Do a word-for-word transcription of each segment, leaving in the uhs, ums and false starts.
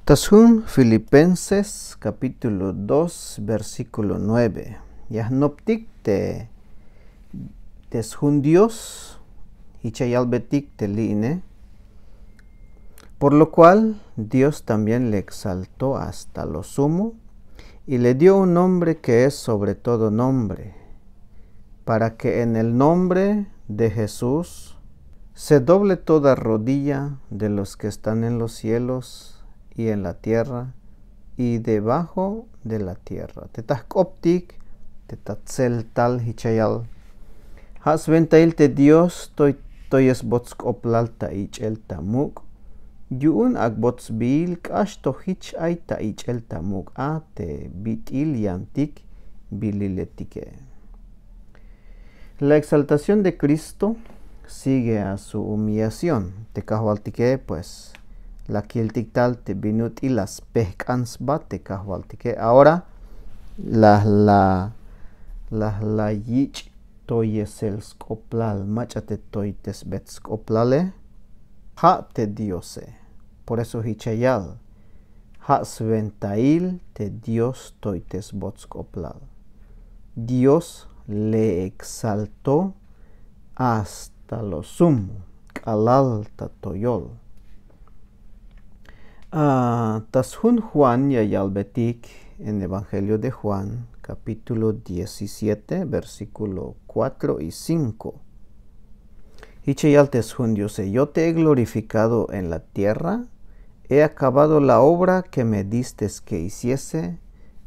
Ta sjun Filipenses capítulo dos, versículo nueve. Ya jnoptik te, te sjun Dios, jich ya yalbetik te li'ine. Por lo cual Dios también le exaltó hasta lo sumo y le dio un nombre que es sobre todo nombre, para que en el nombre de Jesús se doble toda rodilla de los que están en los cielos y en la tierra y debajo de la tierra. Te ta jk'optik, te ta tseltal, jich ya yal. Ja' swentail te Dios toyes bots sk'oplal ta ich'el ta muk'. Yu'un ak'bot sbiil k'ax to jich ay ta ich'el ta muk' a te bit'il yantik bililetike. La exaltación de Cristo sigue a su humillación. Te kajwaltike, pues, la kiltik tal te bin ut'il la spejk'an sba te kajwaltike. Ahora, la, la, la, la yich' toyesel sk'oplal, mach'a te toytesbet sk'oplale, ja' te Diose. Por eso jich ya yal, ja' swentail te Dios toytesbot sk'oplal. Dios le exaltó hasta lo sumo, k'alal ta toyol. Ah, ta sjun Juan ya yalbetik en Evangelio de Juan, capítulo diecisiete, versículo cuatro y cinco. Jich ya yal te sjun Diose: Yo te he glorificado en la tierra, he acabado la obra que me distes que hiciese.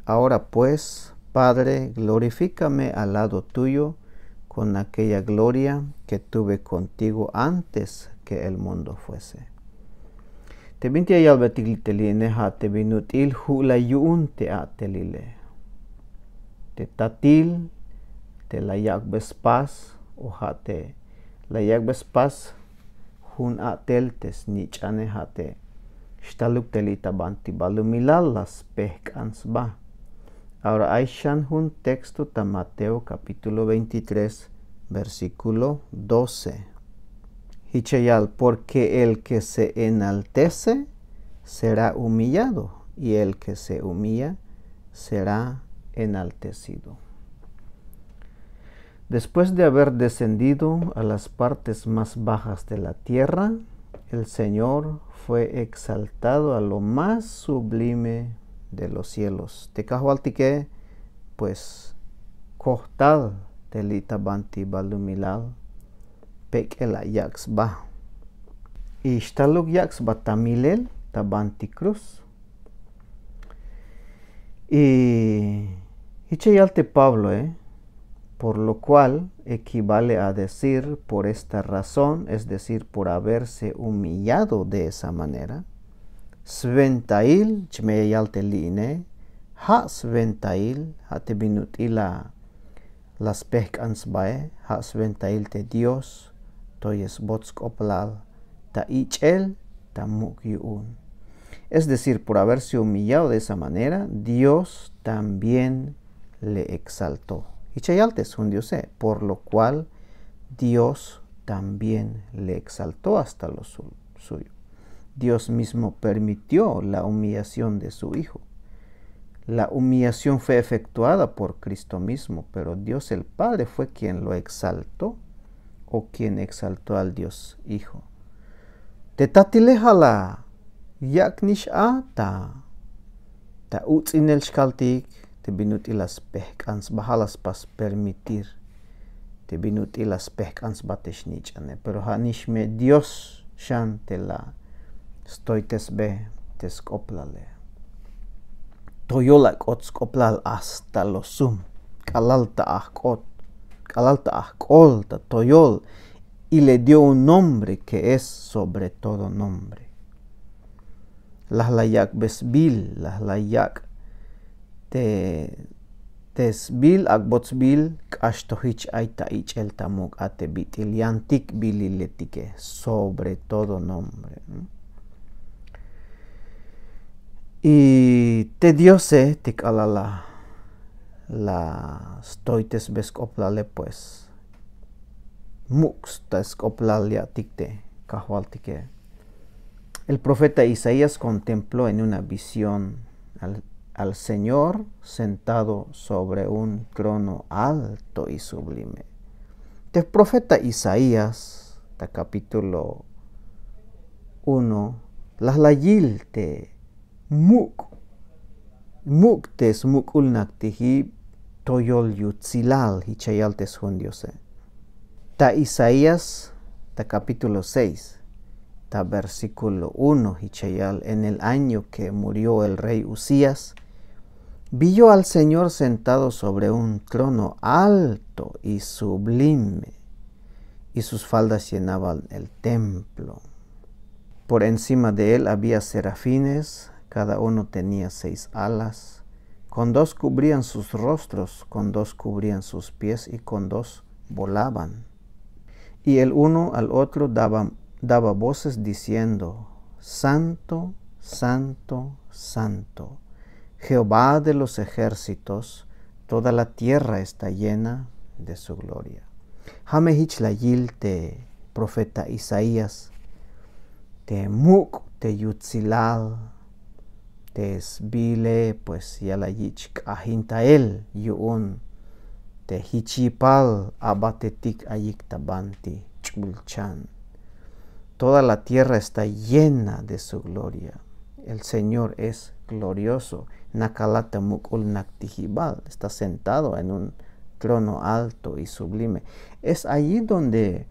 Ahora pues, Padre, glorifícame al lado tuyo con aquella gloria que tuve contigo antes que el mundo fuese. Te binti ya yalbetik te li'ine ja' te bin ut'il ju' la yu'un te a'telile. Te tatil te la yak'be spas, o ja' te la yak'be spas jun a'tel te snich'ane, ja' te xtaluk te li' ta banti balumilal la spejk'an sba. Ahora ay xan jun texto ta Mateo capítulo veintitrés, versículo doce. Jich ya yal: porque el que se enaltece será humillado, y el que se humilla será enaltecido. Después de haber descendido a las partes más bajas de la tierra, el Señor fue exaltado a lo más sublime de los cielos. Te kajwaltike, pues, kojtal te li' ta banti balumilal, pek'el la yak' sba. Y xtaluk yak' sba ta milel ta banti cruz. Y jich ya yal te Pabloe, por lo cual equivale a decir por esta razón, es decir, por haberse humillado de esa manera. Swentail, jich me ya yal te li'ine, ja' swentail, ja' te bin ut'il la la spejk'an sbae, ja' swentail te Dios toyesbot sk'oplal ta ich'el ta muk' yu'un. Es decir, por haberse humillado de esa manera, Dios también le exaltó. Jich ya yal te sjun Diose, por lo cual Dios también le exaltó hasta lo su- suyo. Dios mismo permitió la humillación de su Hijo. La humillación fue efectuada por Cristo mismo, pero Dios el Padre fue quien lo exaltó, o quien exaltó al Dios Hijo. Te tatile ja' la yak'nix a ta, ta uts'inel xkaltik, te bin ut'il la spejk'an sba, ja' la spas permitir te bin ut'il la spejk'an sba te snich'ane, pero ja'nix me Dios xan te la stoytesbe te sk'oplale. Toyol la k'ot sk'oplal hasta lo sum, k'alal ta ajk'ot, k'alal ta ajk'ol ta toyol, y le dio un nombre que es sobre todo nombre. Laj la yak'be sbiil, laj la yak' te, te sbiil, ak'bot sbiil k'ax to jich ay ta ich'el ta muk' a te bit'il yantik bililetike, sobre todo nombre. Y te Diose te k'alal la, la stoytesbe sk'oplale, pues, muk' ta sk'oplal ya'tik te kajwaltike. El profeta Isaías contempló en una visión al, al Señor sentado sobre un trono alto y sublime. Te profeta Isaías, ta capítulo uno, la la yil te muk', muk' te smuk'ulnak ti jich toyol yutsilal, jich ya yal te sjun Diose. Ta Isaías, ta capítulo seis, ta versículo uno, jich ya yal: En el año que murió el rey Uzías, vi yo al Señor sentado sobre un trono alto y sublime, y sus faldas llenaban el templo. Por encima de él había serafines, cada uno tenía seis alas. Con dos cubrían sus rostros, con dos cubrían sus pies y con dos volaban. Y el uno al otro daba, daba voces diciendo: Santo, santo, santo, Jehová de los ejércitos, toda la tierra está llena de su gloria. Ja' me jich la yil te profeta Isaías te muk' te yutsilal te sbiile, pues ya la yich' k'ajin ta él yu'un te jich yipal abatetik ayik ta banti ch'ulchan. Toda la tierra está llena de su gloria. El Señor es glorioso. Nakalat ta muk'ulnak ti jibal. Está sentado en un trono alto y sublime. Es allí donde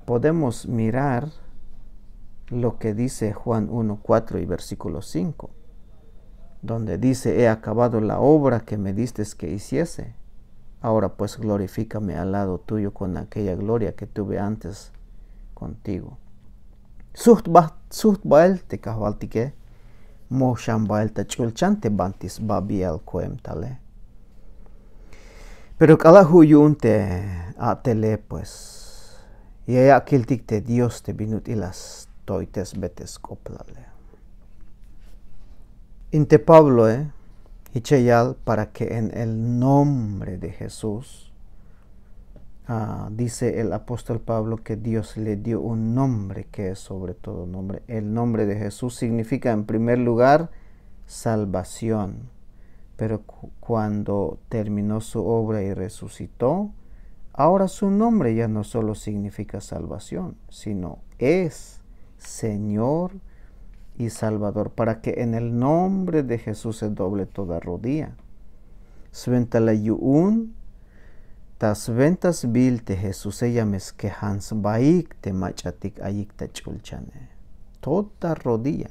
podemos mirar lo que dice Juan uno cuatro y versículo cinco, donde dice: He acabado la obra que me distes que hiciese. Ahora pues glorifícame al lado tuyo con aquella gloria que tuve antes contigo. Sujt ba, sujt bael te Kajwaltike, moxan bael ta ch'ulchan te banti sbabial koem tale. Pero k'alal ju' yu'un te a'tele, pues, ya ya kiltik te Dios te bin ut'il la stoytesbe te sk'oplale. In te Pabloe, jich ya yal: para que en el nombre de Jesús, ah, dice el apóstol Pablo que Dios le dio un nombre que es sobre todo nombre. El nombre de Jesús significa, en primer lugar, salvación. Pero cu-, cuando terminó su obra y resucitó, ahora su nombre ya no solo significa salvación, sino es Señor y Salvador, para que en el nombre de Jesús se doble toda rodilla. Swenta la yu'un ta swenta sbiil te Jesuse, ya me skejan sbaik te mach'atik ayik ta ch'ulchane. Toda rodilla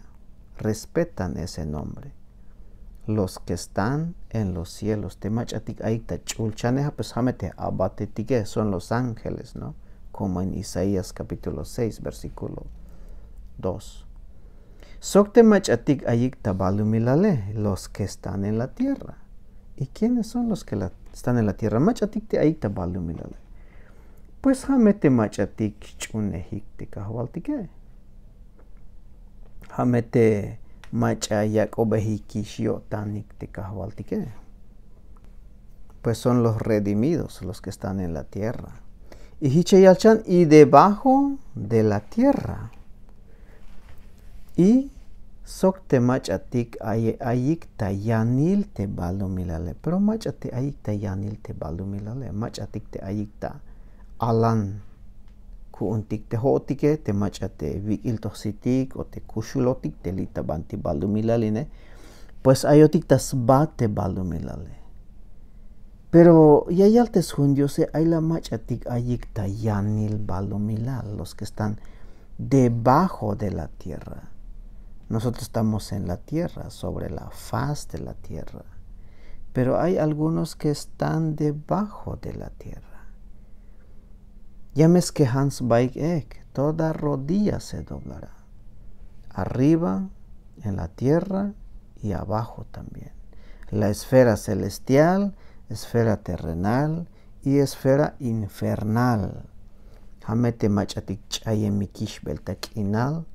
respetan ese nombre. Los que están en los cielos, te mach'atik ayik ta ch'ulchane, ja' pues ja' me te abatetike, son los ángeles, ¿no? Como en Isaías capítulo seis, versículo dos. Sok te mach'atik ayik ta balumilale, los que están en la tierra. ¿Y quiénes son los que la, están en la tierra? Mach'atik te ayik ta balumilale. Pues ja' me te mach'atik xch'uunejik te Kajwaltike. Ja' me te mach'a yak'obejikix yo'tanik te Kajwaltike. Pues son los redimidos, los que están en la tierra. Y jich ya yal chan, y debajo de la tierra. Y sok te mach'atik ay-, ayik ta yanil te balumilale. Pero mach'a te ayik ta yanil te balumilale. Mach'atik te ayik ta alan ku'untik te jo'otike, te mach'a te wik'il toj sitik o te kuxulotik te li' ta banti balumilal ine, pues ayotik ta sba te balumilale. Pero ya yal te sjun Diose, ay la mach'atik ayik ta yanil balumilal, los que están debajo de la tierra. Nosotros estamos en la tierra, sobre la faz de la tierra. Pero hay algunos que están debajo de la tierra. Ya me skejan sbaik ek, toda rodilla se doblará, arriba, en la tierra y abajo también. La esfera celestial, esfera terrenal y esfera infernal. Ja' me te mach'atik ch'ayemikix bel ta k'inal,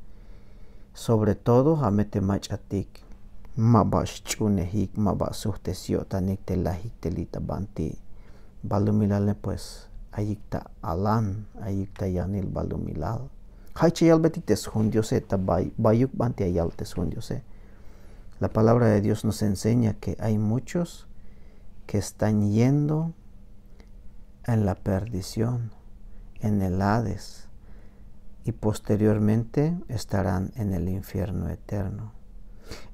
sobre todo ja' me te mach'atik maba xch'uunejik, maba sujtes yo'tanik te lajik te li' ta banti balumilale, pues ayik ta alan, ayik ta yanil balumilal. Ja' jich ya yalbetik te sjun Diose, ta bay- bayuk banti ya yal te sjun Diose. La palabra de Dios nos enseña que hay muchos que están yendo en la perdición, en el Hades, y posteriormente estarán en el infierno eterno.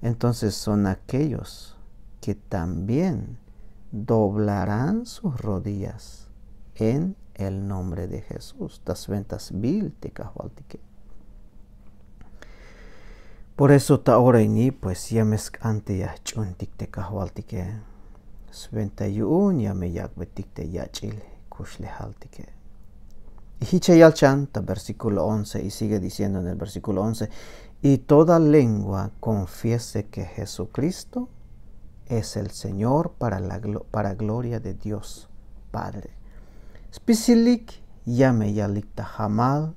Entonces son aquellos que también doblarán sus rodillas en el nombre de Jesús. Ta swenta sbiil te Kajwaltike. Por eso ta ora ini pues ya me sk'an te ya jch'uuntik te Kajwaltike. Swenta yu'un ya me yak'betik te yach'il kuxlejaltike. Y jich ya yal chan ta versículo once, y sigue diciendo en el versículo once: "Y toda lengua confiese que Jesucristo es el Señor para la glo- para gloria de Dios Padre". Spisilik ya me yalik ta jamal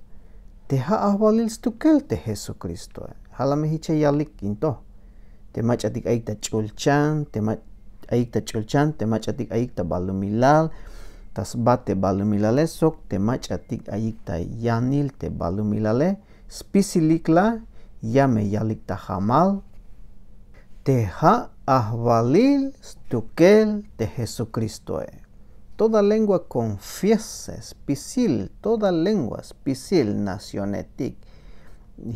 te ja' ajwalil stukel te Jesucristoe. Ja' la me jich ya yalik in to. Te mach'atik ayik ta ch'ulchan, te ma- ayik ta ch'ulchan, te mach'atik ayik ta balumilal, ta sba te balumilale, sok te mach'atik ayik ta yanil te balumilale, spisilik la ya me yalik ta jamal te ja' ajwalil stukel te Jesucristoe. Toda lengua confiese, spisil, toda lengua spisil, nacionetik,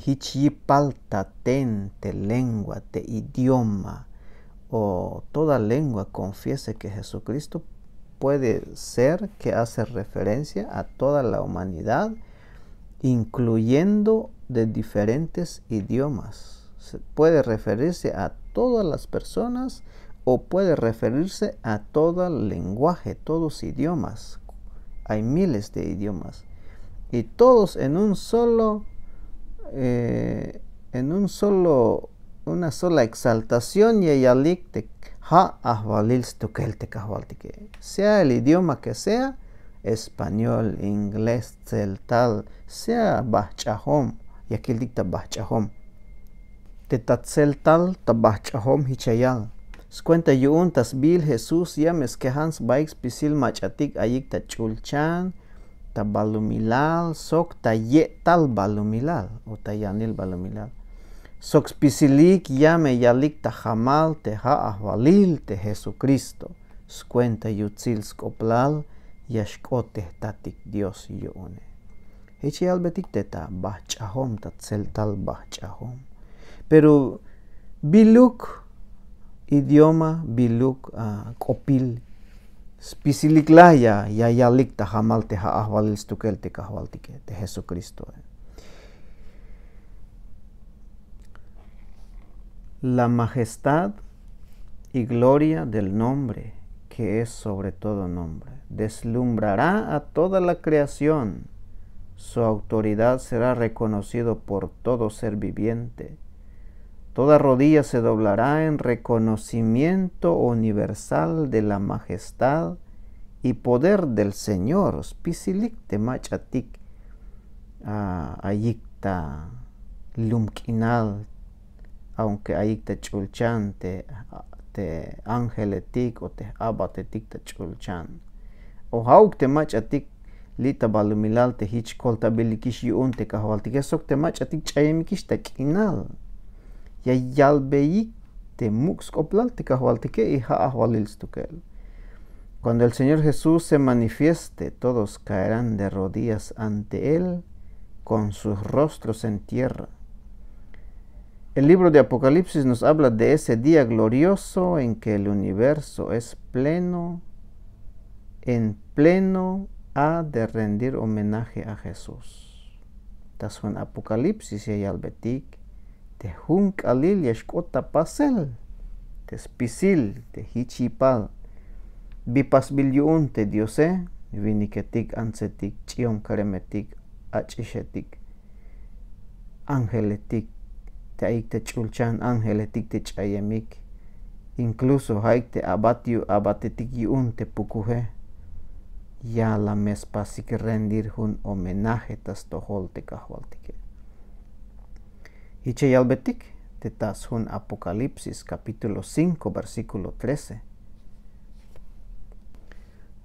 jich yipal ta ten te lengua, te idioma, o toda lengua confiese que Jesucristo, puede ser que hace referencia a toda la humanidad, incluyendo de diferentes idiomas. Se puede referirse a todas las personas o puede referirse a todo lenguaje, todos idiomas. Hay miles de idiomas. Y todos en un solo, eh, en un solo, una sola exaltación ya yalik te ja' ajwalil stukel te Kajwaltike. Sea el idioma que sea, español, inglés, tzeltal, sea bajch'ajom, ya kiltik ta bajch'ajom. Te ta tzeltal ta bajch'ajom jich ya yal. Swenta yu'un ta sbiil Jesús ya me skejan sbaik spisil mach'atik ayik ta ch'ulchan, ta balumilal, sok ta ye'tal balumilal, o ta yanil balumilal. Sok spisilik ya me yalik ta jamal te ja' ajwalil te Jesucristo. Swenta yutsil sk'oplal ya xk'ot te jtatik Dios yu'une. Jich ya yalbetik te ta bajch'ajom, ta tzeltal bajch'ajom. Pero biluk idioma, biluk, ah, k'opil spisilik la ya, ya yalik ta jamal te ja' ajwalil stukel te Kajwaltike, te Jesucristoe. La majestad y gloria del nombre que es sobre todo nombre deslumbrará a toda la creación. Su autoridad será reconocido por todo ser viviente. Toda rodilla se doblará en reconocimiento universal de la majestad y poder del Señor. Spisilik te mach'atik, ah, ayik ta lum k'inal, aunque ayik ta ch'ulchan te, te ángeletik o te j-abatetik ta ch'ulchan. O ja'uk te mach'atik li' ta balumilal te jich koltabilikix yu'un te Kajwaltike sok te mach'atik ch'ayemikix ta k'inal. Ya yalbeyik te muk' sk'oplal te Kajwaltike y ja' ajwalil stukel. Cuando el Señor Jesús se manifieste, todos caerán de rodillas ante él con sus rostros en tierra. El libro de Apocalipsis nos habla de ese día glorioso en que el universo es pleno, en pleno ha de rendir homenaje a Jesús. Ta sjun Apocalipsis ya yalbetik te jun k'alil ya xk'ot ta pasel te spisil te jich yipal. Bi pasbil yu'un te Diose, winiketik, antsetik, ch'iom keremetik, ach'ixetik, ángeletik te ayik te ch'ulchan, ángeletik te ch'ayemik, incluso ja'ik te abat yu- abatetik yu'un te pukuje, ya la me spasik rendir jun homenaje ta stojol te Kajwaltike. Jich ya yalbetik te ta sjun Apocalipsis capítulo cinco, versículo trece.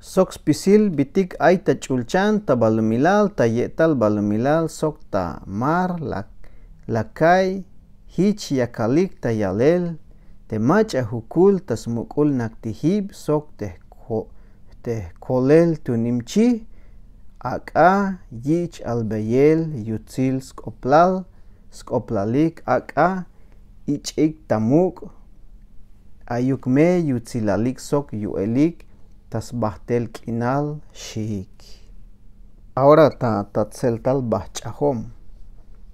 Sok spisil bitik ay ta ch'ulchan ta balumilal, ta ye'tal balumilal sok ta mar la, la ka'iy, jich yakalik ta yalel te mach'a jukul ta smuk'ul naktijib sok te jko-, te jkolel tunim chij, ak'a yich' albeyel yutsil sk'oplal, sk'oplalik, ak'a ich'ik ta muk', ayuk me yutsilalik sok yu'elik ta sbajtel k'inal xiik. Ahora ta, ta tseltal bajch'ajom.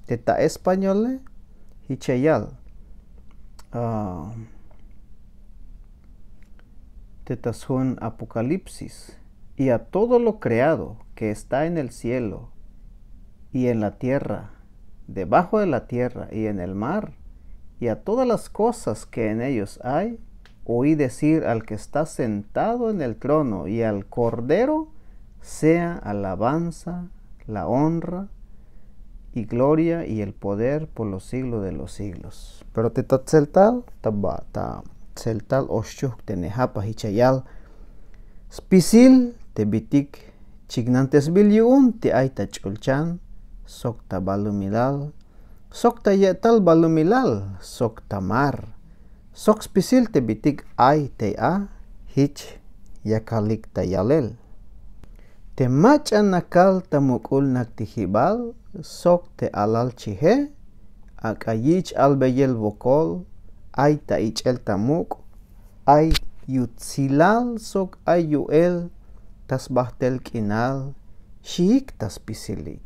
Te ta españole, jich ya yal. Ah, te ta sjun Apocalipsis. Y a todo lo creado que está en el cielo y en la tierra, debajo de la tierra y en el mar, y a todas las cosas que en ellos hay, oí decir al que está sentado en el trono y al Cordero, sea alabanza, la honra y gloria y el poder por los siglos de los siglos. Pero te ta tseltal, ta ba, ta tseltal oxchuk te nejapa jich ya yal. Spisil te bitik chiknantesbil yu'un te ay ta ch'ulchan sok ta balumilal, sok ta ye'tal balumilal, sok ta mar, sok spisil te bitik ay tey a, jich yakalik ta yalel. Te mach'a nakal ta muk'ul naktijibal sok te alal chije, ak'a yich' albeyel wokol ay ta ich'el ta muk', ay yutsilal sok ay yu'el ta sbajtel k'inal xiik ta spisilik.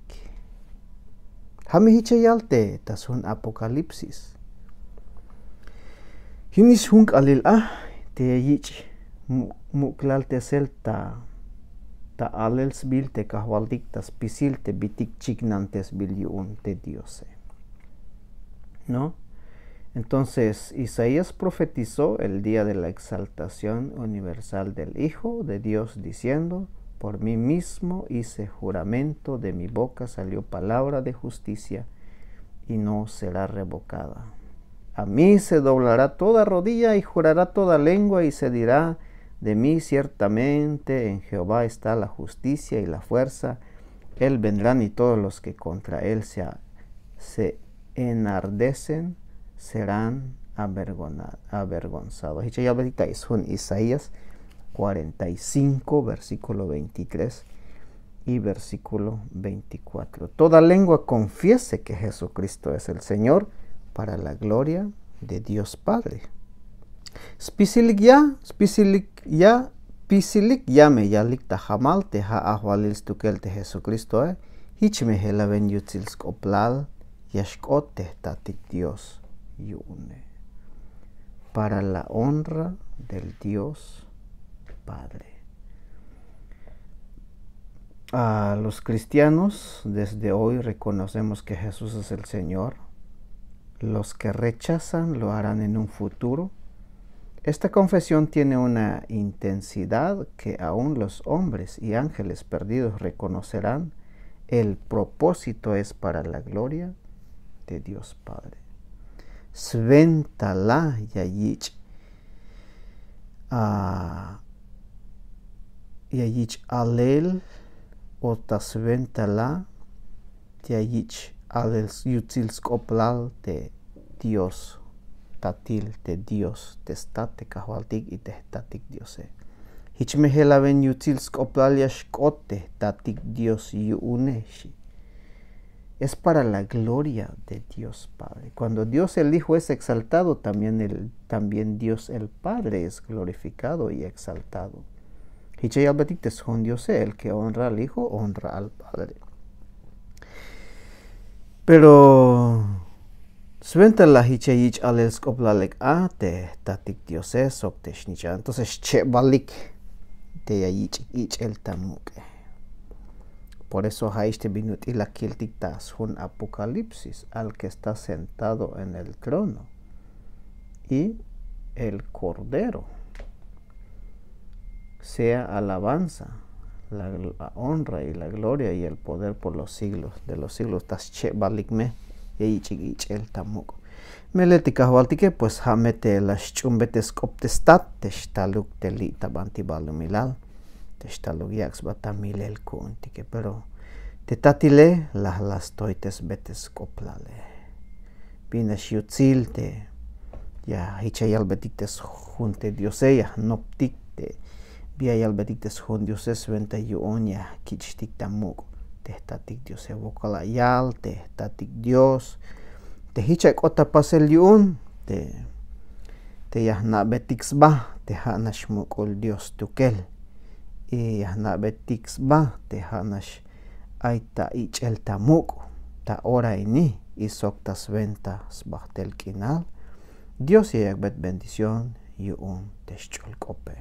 Ja' me jich ya yal te ta sjun Apocalipsis. Yu'unix jun k'aalil a te ya yich' mu-, muk'laltesel ta, ta alel sbiil te Kajwaltik ta spisil te bitik chiknantesbil yu'un te Diose. ¿No? Entonces, Isaías profetizó el día de la exaltación universal del Hijo de Dios, diciendo: "Por mí mismo hice juramento, de mi boca salió palabra de justicia, y no será revocada. A mí se doblará toda rodilla y jurará toda lengua, y se dirá de mí: Ciertamente en Jehová está la justicia y la fuerza. Él vendrá y todos los que contra él se, se enardecen serán avergona-, avergonzados". Jich ya yal ta sjun Isaías cuarenta y cinco, versículo veintitrés y versículo veinticuatro. "Toda lengua confiese que Jesucristo es el Señor, para la gloria de Dios Padre". Spisilik ya, spisilik ya, spisilik ya me yalik ta jamal te ja' ajwalil stukel te Jesucristoe, jich me jelaben yutsil sk'oplal ya xk'ot te jtatik Dios yu'une. Para la honra del Dios Padre. A los cristianos, desde hoy reconocemos que Jesús es el Señor. Los que rechazan lo harán en un futuro. Esta confesión tiene una intensidad que aún los hombres y ángeles perdidos reconocerán. El propósito es para la gloria de Dios Padre. Swenta la ya yich', a, ya yich' alel, o ta swenta la ya yich' alel yutsil sk'oplal te Dios tatil, te Dios te stat te Kajwaltik y te jtatik Diose. Jich me jelaben yutsil sk'oplal ya xk'ot te jtatik Dios yu'une, xi. Es para la gloria de Dios Padre. Cuando Dios el Hijo es exaltado, también el, también Dios el Padre es glorificado y exaltado. Jich ya yalbetik te sjun Diose, el que honra al Hijo, honra al Padre. Pero swenta la jich ya yich' alel sk'oplal ek a te jtatik Diose sok te xnich'an. Entonces xchebalik te ya yich' ich'el ta muk'e. Por eso ja'ix te bin ut'il la kiltik ta sjun Apocalipsis, al que está sentado en el trono y el Cordero sea alabanza, la, la honra y la gloria y el poder por los siglos de los siglos. Ta schebalik me ya yich'ik ich'el ta muk'. Melel te Kajwaltike, pues ja' me te la xch'uunbe te sk'op te stat te xtaluk te li' ta banti balumilal. Xtaluk yak' sba ta milel ku'untike, pero te tatile la jla stoy te sbetesk'oplale. Bin nax yutsil te ya jich ya yalbetik te sjun te diose, ya jnoptik te bi ya yalbetik te sjun diose, swenta yu'un ya jkich'tik ta muk' te jtatik diose. Wokol la yal te jtatik dios te jich ya k'ot ta pasel yu'un te te ya jna'betik sba te ja' nax muk'ul dios stukel. Y ya jna'betik sba te ja' nax ay ta ich'el ta muk' ta ora ini y sok ta swenta sbajt'el k'inal. Dios ya yak'bey bendición yu'un te xch'ul k'ope.